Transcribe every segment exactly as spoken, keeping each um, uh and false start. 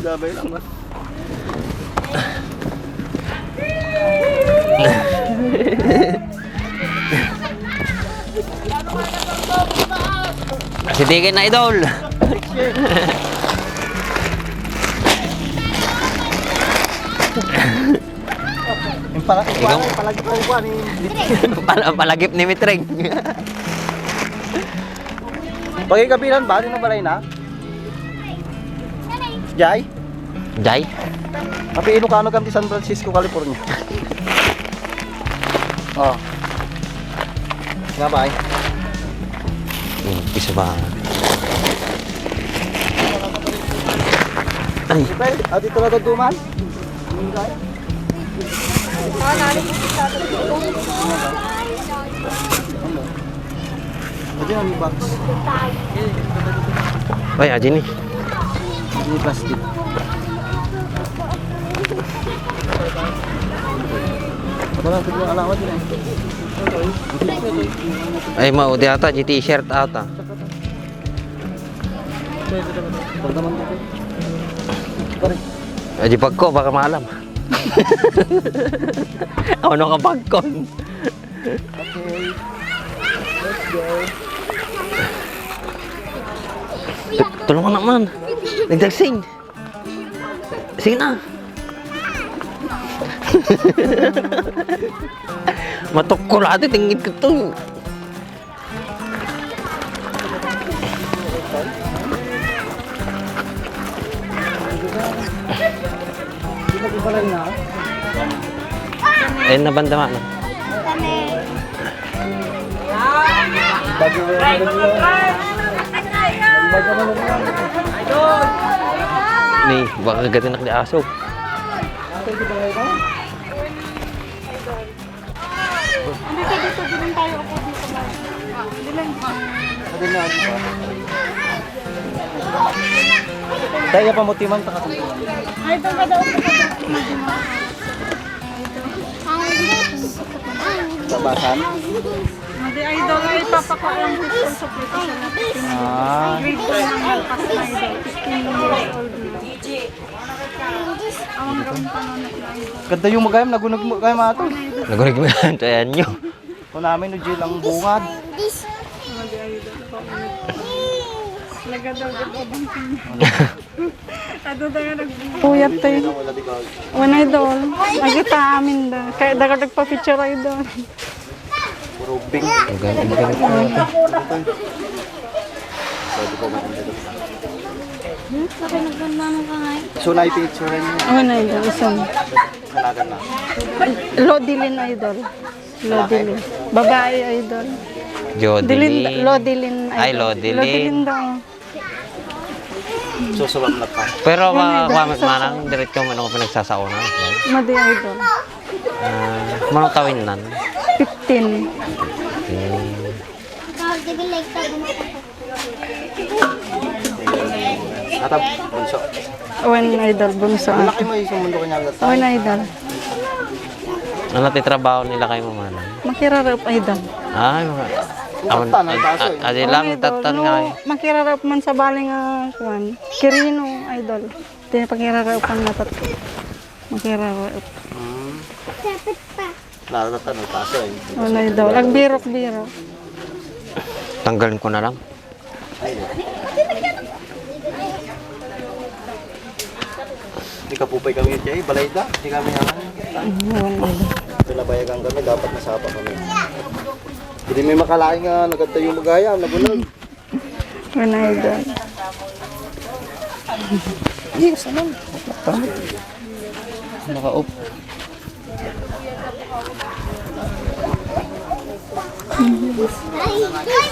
Sabay lang, ah. Sige na, idol. Yung pala, yung Ikaw? Pala, palagi ko, kuha ni Pala-, palagip ni Mitreng. Pagkagabihan ba? Ano balay na? Jay? Jay? Api Ilocano kam ti San Francisco, California. Oh. Nga ba, eh? Hmm, isa ba? Ay. Well, ah, dito na duduman. Adi na ni box. Ay, adi ni. Adi ni plastic. Ito lang, ito lang, alawa din eh. Ay, mao, di ata, di t-shirt ata. Pagdaman ko. Pare. Ay, di pagko, baka maalam. Ano ka pagkon? Okay. Let's go. Tu-, tulungan naman. Nagdagsing. Sige na. Matukol ate, tingin ko to. Ayun na banda, mano. Ni, baka gatinak di aso. Dito, dito, dito tayo. Upo dito, ma'am. Dito lang. Daya pa mo timan, taka. Ay, ito ka daw. Labasan? Hindi, idol. Ay, papakuha lang dito sa pwede sa lapit. Ah. Grade one lang yan, kasi idol. Fifteen years old na. Ganda yung magayam, nagunag mo kaya mato. Nagunag mo yan, kaya nyo. Kung namin, no, Jill, ang bungad. Nagadaw ka pa bang kanya? Ado tayo nag- Puyat tayo. Wala, idol. Agita amin da. Kaya daga nagpa-picture, idol. Puro bing. Ang galing, ang galing. Hmm, laki ng ganda ng kangay. So, na-picture niyo? Oo, na, idol. Isan. Kalagan na. Lodilin, idol. Lodilin. Babae, idol. Jodelin. Dilin-, Lodilin, idol. Ay, Lodilin. Lodilin daw. Susulam na pa. Pero ma-, Ano, idol? Sa- manang diretso man ako pinagsasauna. Madi, idol. Ah, manong tawin nan? Fifteen. Hmm. Ata, bunso. Wen, idol, bunso. Ang laki mo, isang mundo kanya agad. Wen, idol. Ano ti trabaho nila kay mo, manang? Makirarap, idol. Ay, mga, awan, Tan, ang taas, ad-, eh. Adi lang, Idol, tatan no, nga, eh. Makirarap man sa bali nga, kuwan. Kirino, idol. Di pakirarap ang natat-, makirarap. Hmm. Natatan, ang taas, eh. Wala, idol. Agbirok-birok. Tanggalin ko na lang. Di kapupay kami, Jay. Balay da. Di kami naman. Pinabayagan kami. Dapat nasapa kami. Hindi may makalain nga nagkatayo magaya. Nagunag. Manay doon. Yes, ano? Naka-off.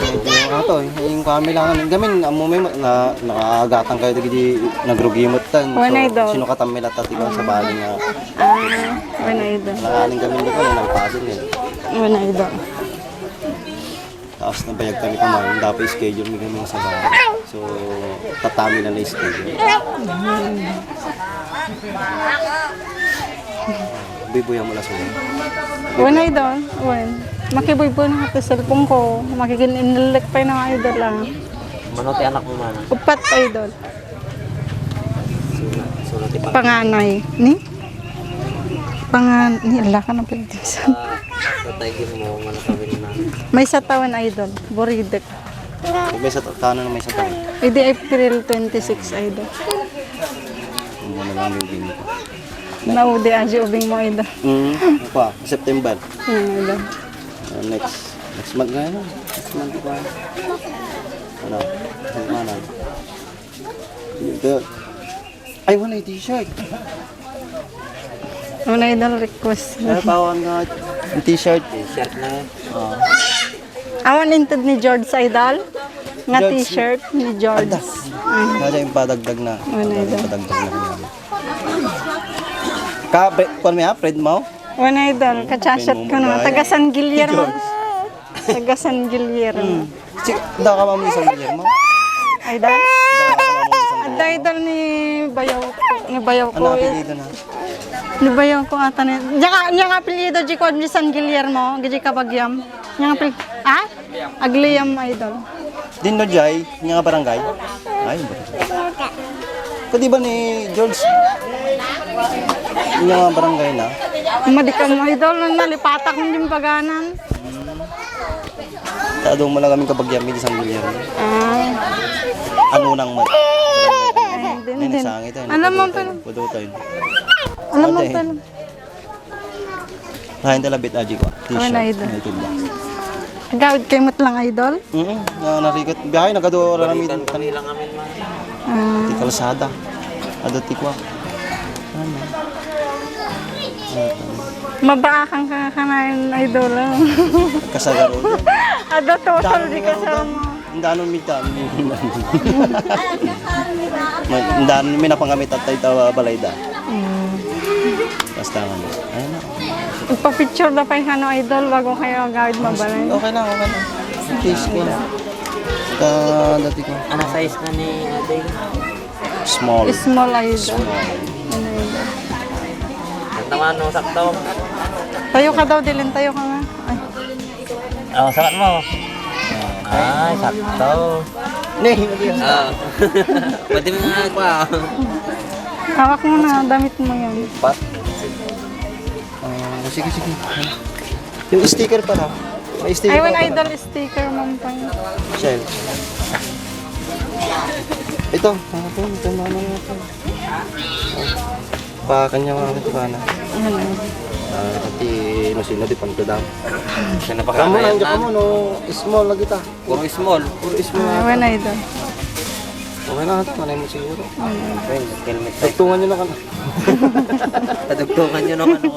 Medyo ato, eh, yung kami lang, ang gamin, amo may ma-, na, nakaagatan kayo dagiti nagrugimot tan. Wen, idol. Sinukatan mi latta ti sa bali nga. Ah, wen, idol. Nanganing gamin di ko, nagpasin, eh. Wen, idol. Tapos nabayag kami kumain, dapat schedule mi kami sa bahay. So, tatami na na schedule. Buybuyan mo na sila. Wen, idol. Wen. Makibuybuy na ti cellphone ko. Makigin-inilek pa yung idol, ah. Mano ti anak mo, man? Upat, idol. Panganay. Ni? Pangan-, ni, ala ka ng pinagtisan. Ah, tatay mo, manatawin na. Maysa tawen, idol. Buridek. Maysa ta-, kaano na maysa tawen? Idi April twenty-six, idol. Ano na lang yung ubing ko? Naudi aja ubing mo, idol. Mm, pa, September. Mm, idol. Ah, next, next month na yun. Next month pa. Ano? Next month na. Ito. Ay, wala yung t-shirt. Wala, idol, request. Ano, pawan nga yung t-shirt? T-shirt na. Oo. Awan inted ni George, idol? Nga George. T-shirt ni George. Ada. Ay. Ada yung padagdag na. Wala, idol. Padagdag na. Ka, pre-, kuwan mo yan, friend mo? Wala, idol. Kachachat ko na. Taga San Guillermo. Taga San Guillermo. Hmm. Si, da ka, Ma'am, ni San Guillermo? Ay, da? Da ka, Ma'am, ni San Guillermo? Adda, idol, ni bayaw ko, ni bayaw ko. Ano apelyido na? Ni bayaw ko ata ni, nya nga, nya nga apelyido, di ko ni San Guillermo, gidi ka bagyam. Nya nga apel-, ha? Agliam, idol. Din no jay, nya nga barangay? Ay, ba? Kadi ba ni George? Nya nga barangay na? Madi ka mo, idol, nalipatak mo yung paganan. Tadong mo lang kami kabagyami di San Guillermo. Ah. Ano nang mat? Ay, din, din. Alam mo pa. Pudo tayo. Alam mo pa. Lain tala bit aji ko. T-shirt. Wala, idol. May tinda. Agawid kayo mo't lang, idol? Mm, na narikot. Biyahe, nagado, rami. Balikan kami lang amin, ma. Ah. Ti kalsada. Ado ti kwa. Ano? Mabaakan ka kanayon, idol, ah. Kasagaro. Ado, total di kasama. Ang danon mi daan. Ang danon mi napangamit at tayo ta balay da. Mm. Basta nga. Ayun na. Ipapicture na pa yung ano, idol, bago kayo agawid mabalay. Okay lang, okay lang. Case ko lang. Ka dati ko. Ano size na ni ate? Small. Small, idol. Small. Ano, idol? Ang tama, no, sakto. Tayo ka daw, Dylan, tayo ka nga. Ay. Oh, sakat mo. Ay, sakto. Ne, hindi yan. Ah. Pwede mo nga pa. Hawak mo na, damit mo yan. Pa? Ah, sige, sige. Yung sticker pala. May sticker I want pala. Idol sticker, Ma'am Pang. Shell. Ito, ano to? Ito, ano, ano, ito. Pa kanya mga ito, ano? Ano? Ah, ati, no, sino di pang daw? Siya na pa. Kamu, kaya nandiyan na. Kamu, no, small lagi ta. Puro small. Puro small. Ah, wala ito. Okay na, ito, panay mo siguro. Ano? Okay, helmet tayo. Tagtungan nyo na ka na. Tagtungan nyo na ka na.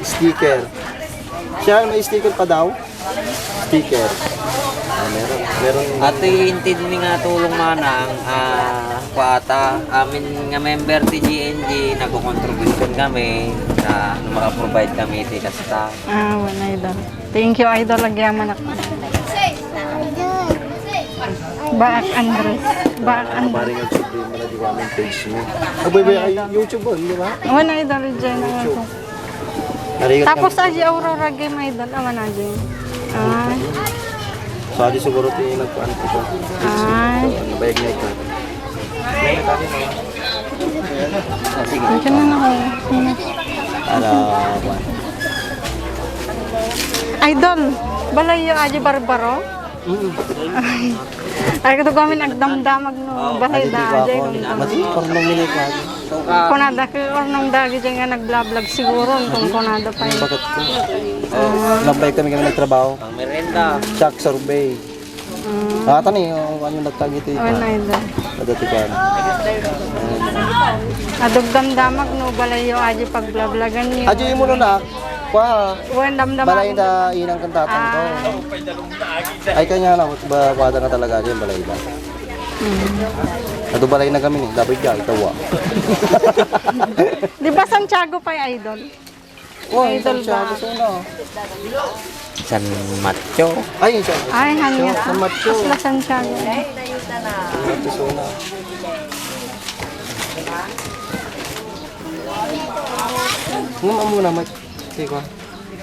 Sticker. Siya, may sticker pa daw? Sticker. Ah, meron. Meron. Ati, intindi nga tulong manang, ah, kuwata, amin nga member ti G N G, nagko-contribution kami sa, ano, maka-provide kami ti kasta. Ah, wala, idol. Thank you, idol. Agyamanak. Baak Andres. Baak Andres. Pare nga subscribe mo na di ba ang page mo? Aboy, boy, ay, YouTube mo, di ba? Wala, idol. Diyan ang YouTube. Tapos, aji Aurora Game, idol. Awan na, Jay. Ah. So, aji siguro ti nagkuan ko. Ah. Ano ba yung nagkuan? May nagkuan mo? Ah, sige. Diyan na ako. Para, kuan. Idol, balayo aji Barbaro? Mm. Ay. Ay, kato kami nagdamdamag no. Bahay da, Jay, kung Mati, parang minute na. Kunada ko, or nung dagi dyan nga nagblablag siguro, kung kunada pa yun. Bakit ko? Ah. Nabay kami, kami nagtrabaho. Ang merenda. Shock survey. Mm. Ah, tani, oh, ano nagtagit ito? Oh, na yun. Nadati ka. Adugdamdamag, no, balayo, aji pagblablagan niyo. Aji mo na, kwa. Wen, damdamag. Balay na inang kang tatang ko. Ah. Ay, kanya na, ba, bata na talaga din, balay na. Mm. Ato balay na kami ni, dapat dyan, tawa. Di ba Santiago pa yung idol? Oh, idol Santiago ba? Suna. San Mateo. Ay, San Mateo. Ay, hanya San Mateo. Asla Santiago. San Mateo suna. Ngam amo na, Mike. Sige ko.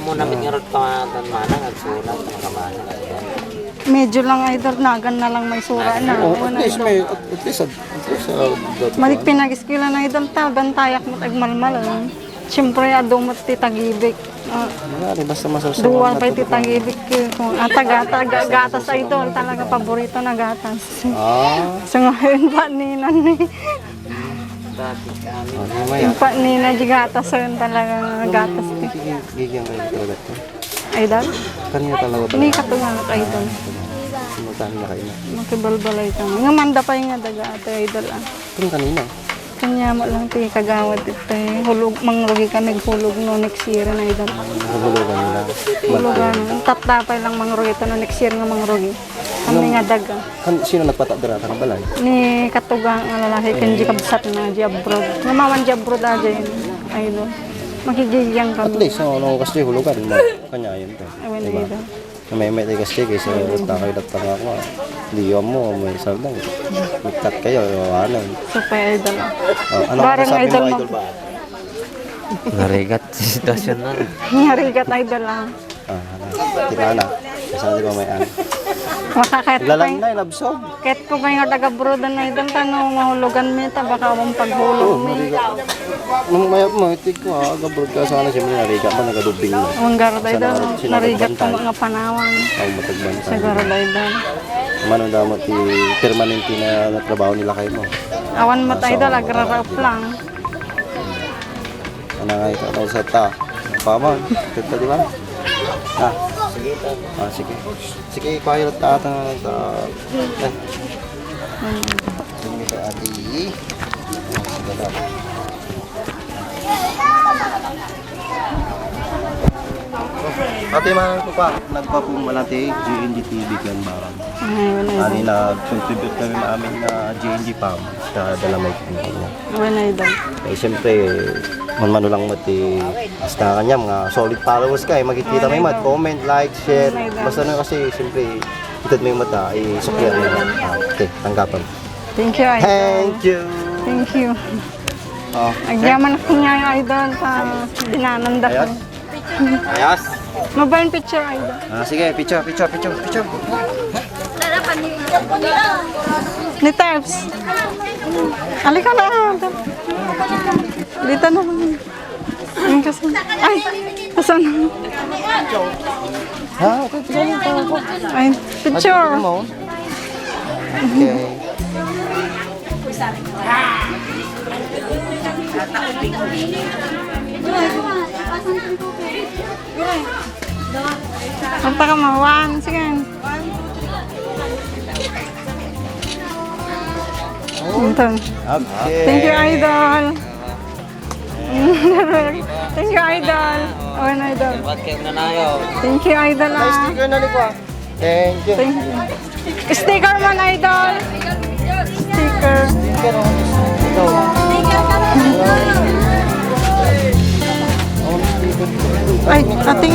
Muna, ah, nga rod pa, tan manang, agsurat, tan kamanang, idol. Medyo lang, idol, nagan na lang may sura na. Oo, at least may, at, at least, at, at least, ah, that one. Malik pinag-eskwela na, idol, ta, bantayak mo't agmalmal, eh. Siyempre, adu met ti tagibik. Ah, wala, di basta masarsawan duwa na pay to, ti tagibik, eh. Kung, ah, taga, taga, gatas, idol, talaga paborito na gatas. Ah. So, ngayon pa, ninan, eh. Dati kami. Oh, mamaya. Yung pa, ni na di gatas, yun talaga gatas. Yung gigi-, gigiyan kayo talaga to. Idol? Kanina talaga ba? Ni katunga, idol. Sumultahan na kayo na. Makibalbalay kami. Nga manda pa yung nga daga, ate, idol, ah. Kung kanina? Kanya mo lang ti kagawad ito, eh. Hulog, mangrugi kami, hulog no next year na, idol. Hulugan nila. Hulugan. Tatapay lang mangrugi ito no next year nga mangrugi. Kami nga daga. Kan, sino nagpatadra ka ng balay? Ni katuga nga lalaki, ken di kabsat na, di abroad. Namaman di abroad, aja yun. Ay, no. Makigigyan kami. At least, no, no, kasi hulugan, no? Kanya yun to. Ay, wala. Diba? Ito. Na may may tigas siya, kaysa utak kayo, datang ako, ah. Liwan mo, may saldang. Magkat kayo, ano. Super idol. Oh, ano. Barang masasabi idol mo, mo, idol ba? Narigat sa sitwasyon na. Narigat, idol, ah. Ah, ano? Di ba, ano? Basta di ba may ano? Makakit pa. Lalang na, inabsorb. Ket ko pay nga taga-abroad na, idol, ta no mahulugan mi ta, baka awan paghulog mi. Oo, narigat. Nung may, may tig ko, ah, taga-abroad ka sana, siyempre, narigat pa, nagadubing na. Ang garod, idol, narigat ko nga panawan. Ang matagbantay. Sa garod, idol. Mano damo ti permanente na, na trabaho nila kayo mo? Awan met, idol, agrarap lang. Ano nga ito? Ano sa ta? Paman, kita, di ba? Ah. Sige, ta. Ah, sige. Sige, quiet ta, ta, ta. Eh. Sige, ta, ate. Ah, sige, ta. Ate, mga kupa, nagpapumala ti J N D T V kan Barang. Ay, wala. Ani, nag-contribute kami maamin nga J N D farm sa Dalamay, Pilipinas. Wala, idol. Eh, siyempre, man-mano lang mo ti, basta kanya, mga solid followers ka, eh, makikita mo yung mga comment, like, share. Wala, idol. Basta na kasi, siyempre, itud mo yung mata, isukli mo. Wala, idol. Ah, okay, tanggapan. Thank you, idol. Thank you. Thank you. Oh. Agyaman ko nga, idol, sa dinananda ko. Ayos? Ayos? Mobile picture, idol. Ah, sige, picture, picture, picture, picture. Ni Tebs. Halika na, idol. Dito na. Ang kasan-, ay, kasan-, ha? Okay, tingnan mo, tingnan mo. Ay, picture. Ay, tingnan mo. Okay. Kanta ka mo. One, sige. Ito. Okay. Thank you, idol. Thank you, idol. Oh, an idol. Welcome na nayo. Thank you, idol, ah. May sticker na ni Kwa. Thank you. Thank you. Sticker man, idol. Sticker. Sticker, oh. Ikaw. Ay, ate,